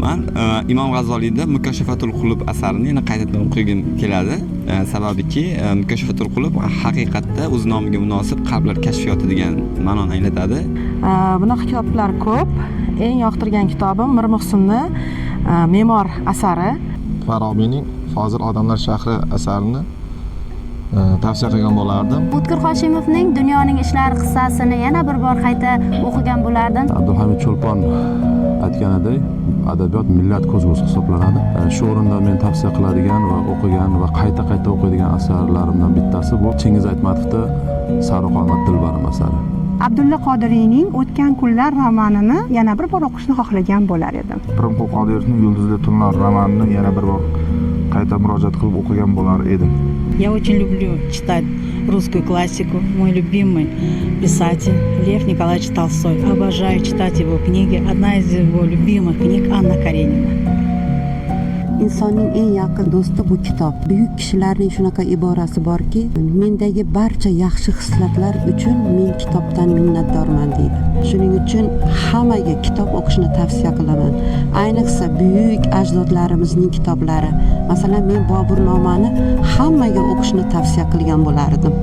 Man Imom G'azzoliyda Mukashafatul Qulub asarini yana qaytadan o'qigim keladi. Sababiki, Mukashafatul Qulub haqiqatda o'z nomiga munosib qalblar kashfiyoti degan ma'noni anglatadi. Bunaqa kitoblar ko'p. Eng yoqtirgan kitobim Mir Muhsinni Me'mor asari. Farobiyning Fozil odamlar shahri asarini tavsiya qilgan bo'lardim. O'tkir Hoshimovning Dunyoning ishlari qissasini yana bir bor qayta o'qigan bo'lardim. Abdulhamid Cho'lpon aytganidek, adabiyot millat ko'zgusi hisoblanadi. Shu o'rinda men tavsiya qiladigan va o'qigan va qayta qayta o'qiydigan asarlarimdan bittasi bu Chingiz Aytmatovni Sarvqomat dilbarim asari. Abdulla Qodiriyning O'tgan kunlar romanini yana bir bor o'qishni xohlagan bo'lar edim. Pirimqul Qodirovning Yulduzli tunlar romanini yana bir bor qayta murojaat qilib o'qigan bo'lar edim. Я очень люблю читать русскую классику. Мой любимый писатель Лев Николаевич Толстой. Обожаю читать его книги. Одна из его любимых книг — «Анна Каренина». Insonning eng yaqin do'sti bu kitob. Buyuk kishilarning shunaqa iborasi borki, mendagi barcha yaxshi xislatlar uchun men kitobdan minnatdorman, deydi. Shuning uchun hammaga kitob o'qishni tavsiya qilaman, ayniqsa buyuk ajdodlarimizning kitoblari. Masalan, men Boburnomani hammaga o'qishni tavsiya qilgan bo'lardim.